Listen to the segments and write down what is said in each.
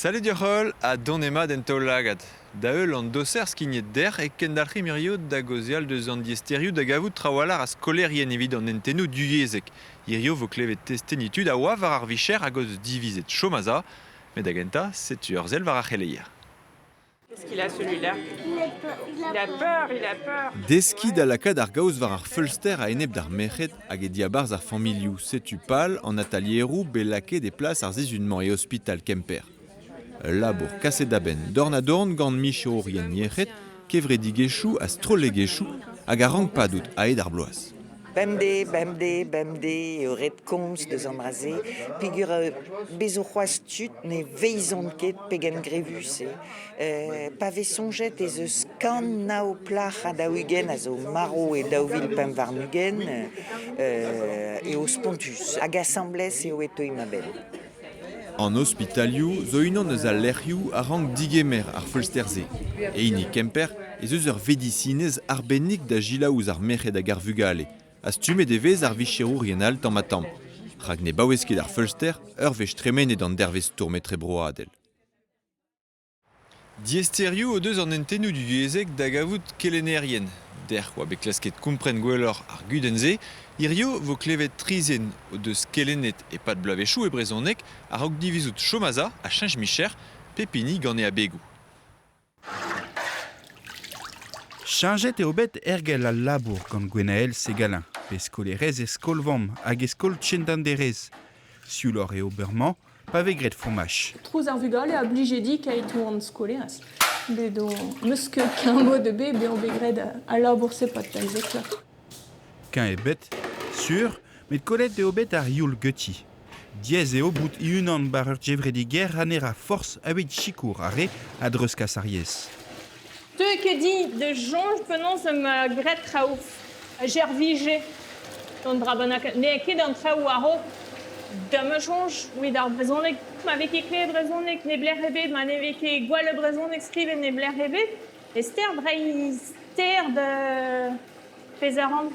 Salut deoc'h-holl ha donemat en taol-lagad. Da heul an doser skignet dec'h e kendalc'himp hiziv da gaozeal deus an diaesterioù da gavout trawalc'h a skolaerien evit an hentennoù duyezhek. Hiziv 'vo klevet testeni tud a oa war ar vicher hag o deus divizet chom a-za. Met da gentañ, setu ur sell war ar c'heleier. Qu'est-ce qu'il a celui-là Il a peur, il a peur. Deskiñ da lakaat ar gaoz war ar feulster a-enep d'ar merc'hed hag e diabarzh ar familhoù, setu pal an atalieroù bet lakaet e plas ar sizhun-mañ e ospital Kemper. Ul labour kaset da benn dorn-ha-dorn gant micherourien yec'hed, kevredigezhioù ha strollegezhioù hag a rank padout a-hed ar bloaz. Bemdez, bemdez, bemdez eo ret komz deus an dra-se peogwir bez zo c'hoazh tud ne veizont ket pegen grevus eo. Pa vez soñjet ez eus kant nav plac'h ha daou-ugent a zo marv e 2025 eo spontus hag asambles eo e teuimp a-benn. An ospitalioù zo unan eus al lec'hioù a rank digemer ar feulster-se. E hini Kemper ez eus ur vedisinez arbennik da gilañ ouzh ar merc'hed hag ar vugale, ha stummet e vez ar vicherourien all tamm-ha-tamm. Rak ne baouez ket ar feulster ur wech tremenet an dervezh stourm etrebroadel. Diaesterioù o deus an hentennoù divyezhek da gavout kelennerien. Dec'h oa bet klasket kompren gwelloc'h ar gudenn-se. Hiziv 'vo klevet tri zen o deus kelennet e-pad bloavezhioù e brezhoneg a-raok divizout chom a-za ha cheñch micher, pep hini gant e abegoù. Cheñchet eo bet ergel al labour gant Gwenael Segalin, pe skolaerez e skol-vamm hag e skol Tchendanderez. Siouloc'h eo bremañ pa vez graet fromaj. Trouz ar vugale a blije dit keit oan skolaerez. Bet o 'meus ket keñv mod ebet bezañ bet graet al labour-se 'pad 15 vloaz. Keñv ebet, sur, met kollet eo bet ar youl ganti. Diaes eo bout e-unan war ur gevredigezh ha ne ra forzh evit sikour ar re a dreuzkas ar yezh. Teu ket din da soñj penaos em graet traoù. Servije an dra bennak. N'eo ket an traoù a-raok. Da ma soñj, evit ar brezhoneg, ma vez ket klevet brezhoneg neblec'h ebet, ma ne vez ket gwall brezhoneg skrivet neblec'h ebet, e ster dreiñ ster da pezh a ran.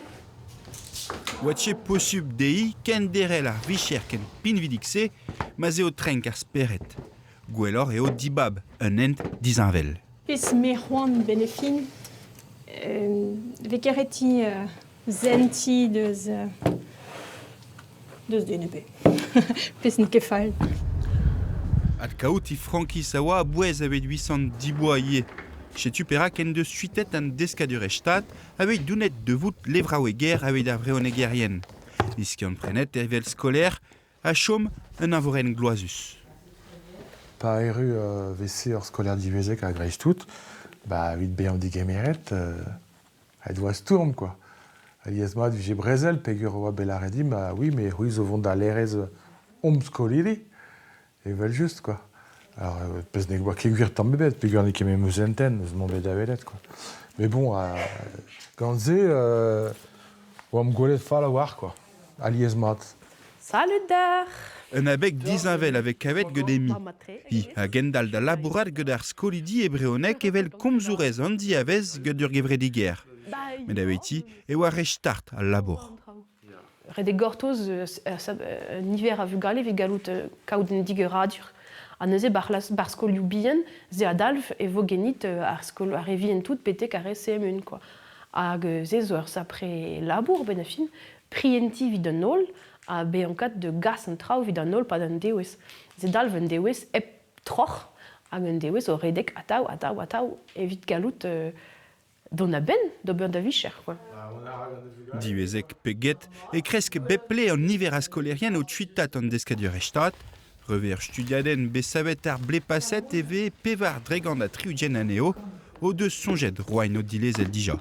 Oa ket posupl dezhi kenderc'hel ar vicher ken pinvidik-se ma'z eo trenk ar spered. Gwelloc'h eo dibab un hent disheñvel. Pezh me c'hoant 'benn e fin 'vez ket ret-ti sentiñ deus deus den ebet. Pezh n'eo ket fall. Adkaout he frankiz a oa a-bouez evit 800 diboa ivez. Setu perak en deus suitet an deskadurezh Stad aveit donet da vout levraoueger aveit ar vrezhonegerien. Iskiant-prenet evel skolaer a chom un eñvorenn gloazus. Pa erru vese ur skolaer diwezhek a-greiz-tout, ba evit bezañ degemeret, aet 'oa stourm quoi. Alies-mat 'vije brezel peogwir e oa bet lâret dimp, bah oui mais c'hwi zo vont da laerezh hom skolidi, evel-just quoi. Alors pezh ne oa ket gwir tamm ebet peogwir n'eo ket memes hentenn eus mont bet da welet quoi. Mais bon, gant se oamp gwelet fall a-walc'h quoi. Alies-mat. Salud deoc'h! Un abeg disheñvel a vez kavet gant Emi. Hi a gendalc'h da labourat gant ar skolidi e brezhoneg evel komzourez an diavez gant ur gevredigezh. Met aveti e oa re start al labour. Ret eo gortoz niver a vugale evit gallout kaout un digoradur. Ha neuze bar skolioù bihan, se a dalv e vo genit ar skol ar re vihan tout betek ar re CM1 quoi. Hag se zo ur sapre labour benn ar fin, prientiñ evit an holl ha bezañ kat da gas an traoù evit an holl 'pad an devezh. Se dalv un devezh hep troc'h hag un devezh o redek atav, atav, atav evit gallout dont a-benn d'ober da vicher quoi. Diwezhek pe get e kresk bep ple an niver a skolaerien o tuitat an deskadurezh Stad. Rever studiadenn bet savet ar blez paset e vez 84% anezho o deus soñjet roañ o dilezel dija.